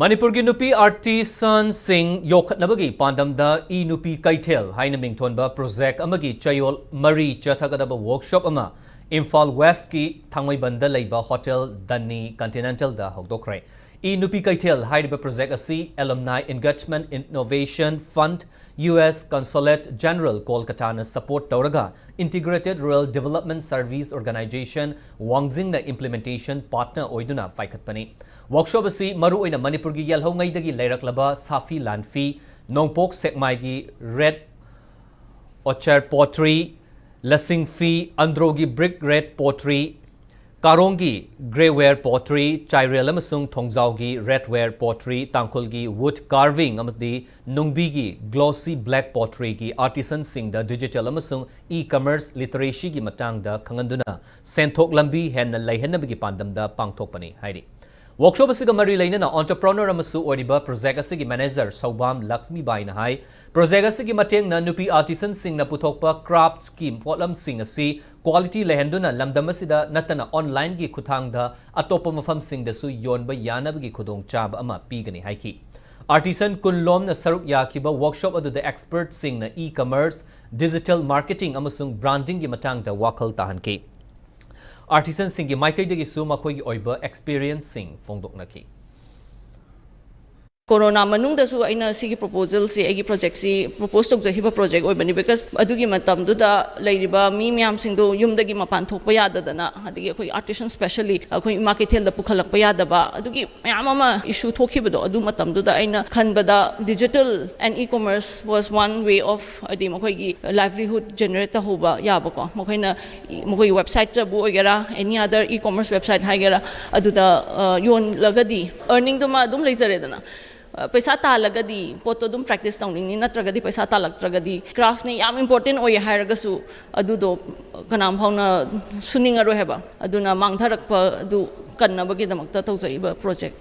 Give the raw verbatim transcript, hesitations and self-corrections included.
ꯃꯅꯤꯄꯨꯔꯒꯤ ꯅꯨꯄꯤ ꯑꯥꯔꯇꯤꯁꯟꯁꯤꯡ ꯌꯣꯛꯈꯠꯅꯕꯒꯤ ꯄꯥꯟꯗꯝꯗ ꯏ ꯅꯨꯄꯤ ꯀꯩꯊꯦꯜ ꯍꯥꯏꯅ ꯃꯤꯡꯊꯣꯟꯕ ꯄ꯭ꯔꯣꯖꯦꯛ ꯑꯃꯒꯤ ꯆꯌꯣꯜ ꯃꯔꯤ ꯆꯠꯊꯒꯗꯕ ꯋꯥꯔꯛꯁꯣꯞ ꯑꯃ ꯏꯝꯐꯥꯜ ꯋꯦꯁꯀꯤ ꯊꯥꯡꯃꯩꯕꯟꯗ ꯂꯩꯕ ꯍꯣꯇꯦꯜ ꯗꯟꯅꯤ ꯀꯟꯇꯤꯅꯦꯟꯇꯦꯜꯗ ꯍꯧꯗꯣꯛꯈ꯭ꯔꯦ꯫ ꯏ ꯅꯨꯄꯤ ꯀꯩꯊꯦꯜ ꯍꯥꯏꯔꯤꯕ ꯄ꯭ꯔꯣꯖꯦꯛ ꯑꯁꯤ Alumni Engagement Innovation Fund, U S Consulate General, ꯀꯣꯜꯀꯇꯥꯅ ꯁꯄꯣꯔꯠ ꯇꯧꯔꯒ Integrated Rural Development Service Organization, ꯋꯥꯡꯖꯤꯡꯅ ꯏꯝꯄ꯭ꯂꯤꯃꯦꯟꯇꯦꯁꯟ ꯄꯥꯔꯠꯅꯔ ꯑꯣꯏꯗꯨꯅ ꯄꯥꯏꯈꯠꯄꯅꯤ꯫ ꯋꯥꯔꯛꯁꯣꯞ ꯑꯁꯤ ꯃꯔꯨꯑꯣꯏꯅ ꯃꯅꯤꯄꯨꯔꯒꯤ ꯌꯦꯜꯍꯧꯉꯩꯗꯒꯤ ꯂꯩꯔꯛꯂꯕ ꯁꯥꯐꯤ ꯂꯥꯟꯐꯤ, ꯅꯣꯡꯄꯣꯛ ꯁꯦꯛꯃꯥꯏꯒꯤ rate ꯑꯣꯆꯔ pottery, ꯂꯁꯤꯡꯐꯤ, ꯑꯟꯗ꯭ꯔꯣꯒꯤ brick rate pottery, ꯀꯥꯔꯣꯡꯒꯤ ꯒ꯭ꯔꯦꯋꯦꯌꯔ pottery, ꯆꯥꯏꯔꯦꯜ ꯑꯃꯁꯨꯡ ꯊꯣꯡꯖꯥꯎꯒꯤ ꯔꯦꯠꯋꯦꯌꯔ ꯄꯣꯇ꯭ꯔꯤ, ꯇꯥꯡꯈꯨꯜꯒꯤ ꯋꯨꯗ ꯀꯥꯔꯚꯤꯡ ꯑꯃꯗꯤ ꯅꯨꯡꯕꯤꯒꯤ ꯒ꯭ꯂꯣꯁꯤ ꯕ꯭ꯂꯦꯛ ꯄꯣꯇ꯭ꯔꯤꯒꯤ ꯑꯥꯔꯇꯤꯁꯟꯁꯤꯡꯗ ꯗꯤꯖꯤꯇꯦꯜ ꯑꯃꯁꯨꯡ ꯏ ꯀꯃꯔꯁ ꯂꯤꯇꯔꯦꯁꯤꯒꯤ ꯃꯇꯥꯡꯗ ꯈꯪꯍꯟꯗꯨꯅ ꯁꯦꯟꯊꯣꯛ ꯂꯝꯕꯤ ꯍꯦꯟꯅ ꯂꯩꯍꯟꯅꯕꯒꯤ ꯄꯥꯟꯗꯝꯗ ꯄꯥꯡꯊꯣꯛꯄꯅꯤ ꯍꯥꯏꯔꯤ꯫ ꯋꯥꯔꯛꯁꯣꯞ ꯑꯁꯤꯒ ꯃꯔꯤ ꯂꯩꯅꯅ ꯑꯣꯟꯇꯔꯄ꯭ꯔꯣꯅꯔ ꯑꯃꯁꯨ ꯑꯣꯏꯔꯤꯕ ꯄ꯭ꯔꯣꯖꯦꯛ ꯑꯁꯤꯒꯤ ꯃꯦꯅꯦꯖꯔ ꯁꯧꯕꯥꯝ ꯂꯛꯁꯃꯤꯕꯥꯏꯅ ꯍꯥꯏ, ꯄ꯭ꯔꯣꯖꯦꯛ ꯑꯁꯤꯒꯤ ꯃꯇꯦꯡꯅ ꯅꯨꯄꯤ ꯑꯥꯔꯇꯤꯁꯟꯁꯤꯡꯅ ꯄꯨꯊꯣꯛꯄ ꯀ꯭ꯔꯥꯐꯠꯁꯀꯤ ꯄꯣꯠꯂꯝꯁꯤꯡ ꯑꯁꯤ ꯀ꯭ꯋꯥꯂꯤꯇꯤ ꯂꯩꯍꯟꯗꯨꯅ ꯂꯝꯗꯝ ꯑꯁꯤꯗ ꯅꯠꯇꯅ ꯑꯣꯟꯂꯥꯏꯟꯒꯤ ꯈꯨꯠꯊꯥꯡꯗ ꯑꯇꯣꯞꯄ ꯃꯐꯝꯁꯤꯡꯗꯁꯨ ꯌꯣꯟꯕ ꯌꯥꯅꯕꯒꯤ ꯈꯨꯗꯣꯡꯆꯥꯕ ꯑꯃ ꯄꯤꯒꯅꯤ ꯍꯥꯏꯈꯤ꯫ ꯑꯥꯔꯇꯤꯁꯟ ꯀꯨꯟ ꯂꯣꯝꯅ ꯁꯔꯨꯛ ꯌꯥꯈꯤꯕ ꯋꯥꯔꯛꯁꯣꯞ ꯑꯗꯨꯗ ꯑꯦꯛꯁꯄꯔꯠꯁꯤꯡꯅ ꯏ ꯀꯃꯔꯁ, ꯗꯤꯖꯤꯇꯦꯜ ꯃꯥꯔꯀꯦꯇꯤꯡ ꯑꯃꯁꯨꯡ ꯕ꯭ꯔꯥꯟꯗꯤꯡꯒꯤ ꯃꯇꯥꯡꯗ ꯋꯥꯈꯜ ꯇꯥꯍꯟꯈꯤ꯫ ꯑꯥꯔꯇꯤꯁꯟꯁꯤꯡꯒꯤ ꯃꯥꯏꯀꯩꯗꯒꯤꯁꯨ ꯃꯈꯣꯏꯒꯤ ꯑꯣꯏꯕ ꯑꯦꯛꯁꯄꯤꯔꯤꯌꯦꯟꯁꯁꯤꯡ ꯐꯣꯡꯗꯣꯛꯅꯈꯤ꯫ ꯀꯣꯔꯣꯅꯥ ꯃꯅꯨꯡꯗꯁꯨ ꯑꯩꯅ ꯁꯤꯒꯤ ꯄ꯭ꯔꯣꯄꯣꯖꯦꯜꯁꯤ, ꯑꯩꯒꯤ ꯄ꯭ꯔꯣꯖꯦꯛꯁꯤ ꯄ꯭ꯔꯣꯄꯣꯖ ꯇꯧꯖꯈꯤꯕ ꯄ꯭ꯔꯣꯖꯦꯛ ꯑꯣꯏꯕꯅꯤ, ꯕꯤꯀꯣꯖ ꯑꯗꯨꯒꯤ ꯃꯇꯝꯗꯨꯗ ꯂꯩꯔꯤꯕ ꯃꯤ ꯃꯌꯥꯝꯁꯤꯡꯗꯣ ꯌꯨꯝꯗꯒꯤ ꯃꯄꯥꯟ ꯊꯣꯛꯄ ꯌꯥꯗꯗꯅ, ꯑꯗꯒꯤ ꯑꯩꯈꯣꯏ ꯑꯥꯔꯇꯤꯁꯟ ꯁ꯭ꯄꯦꯁꯦꯜꯂꯤ ꯑꯩꯈꯣꯏ ꯏꯃꯥ ꯀꯩꯊꯦꯜꯗ ꯄꯨꯈꯠꯂꯛꯄ ꯌꯥꯗꯕ, ꯑꯗꯨꯒꯤ ꯃꯌꯥꯝ ꯑꯃ ꯏꯁꯨ ꯊꯣꯛꯈꯤꯕꯗꯣ, ꯑꯗꯨ ꯃꯇꯝꯗꯨꯗ ꯑꯩꯅ ꯈꯟꯕꯗ digital and e-commerce was one way of, ꯍꯥꯏꯗꯤ ꯃꯈꯣꯏꯒꯤ ꯂꯥꯏꯚꯂꯤꯍꯨꯗ ꯖꯦꯅꯦꯔꯦꯠ ꯇꯧꯍꯧꯕ ꯌꯥꯕꯀꯣ꯫ ꯃꯈꯣꯏꯅ ꯃꯈꯣꯏꯒꯤ ꯋꯦꯕꯁꯥꯏꯠꯇꯕꯨ ꯑꯣꯏꯒꯦꯔꯥ, any other e-commerce website ꯍꯥꯏꯒꯦꯔꯥ, ꯑꯗꯨꯗ, ꯑ, ꯌꯣꯜꯂꯒꯗꯤ ꯑꯔꯅꯤꯡꯗꯨꯃ ꯑꯗꯨꯝ ꯂꯩꯖꯔꯦꯗꯅ꯫ ꯑ, ꯄꯩꯁꯥ ꯇꯥꯜꯂꯒꯗꯤ ꯄꯣꯠꯇꯣ ꯑꯗꯨꯝ ꯄ꯭ꯔꯦꯛꯇꯤꯁ ꯇꯧꯅꯤꯡꯅꯤ, ꯅꯠꯇ꯭ꯔꯒꯗꯤ ꯄꯩꯁꯥ ꯇꯥꯜꯂꯛꯇ꯭ꯔꯒꯗꯤ, ꯀ꯭ꯔꯥꯐꯅ ꯌꯥꯝ ꯏꯝꯄꯣꯔꯇꯦꯟ ꯑꯣꯏꯌꯦ ꯍꯥꯏꯔꯒꯁꯨ ꯑꯗꯨꯗꯣ ꯀꯅꯥꯝ ꯐꯥꯎꯅ ꯁꯨꯅꯤꯡꯉꯔꯣꯏ ꯍꯥꯏꯕ꯫ ꯑꯗꯨꯅ ꯃꯥꯡꯊꯔꯛꯄ ꯑꯗꯨ ꯀꯟꯅꯕꯒꯤꯗꯃꯛꯇ ꯇꯧꯖꯔꯤꯕ ꯄ꯭ꯔꯣꯖꯦꯛ꯫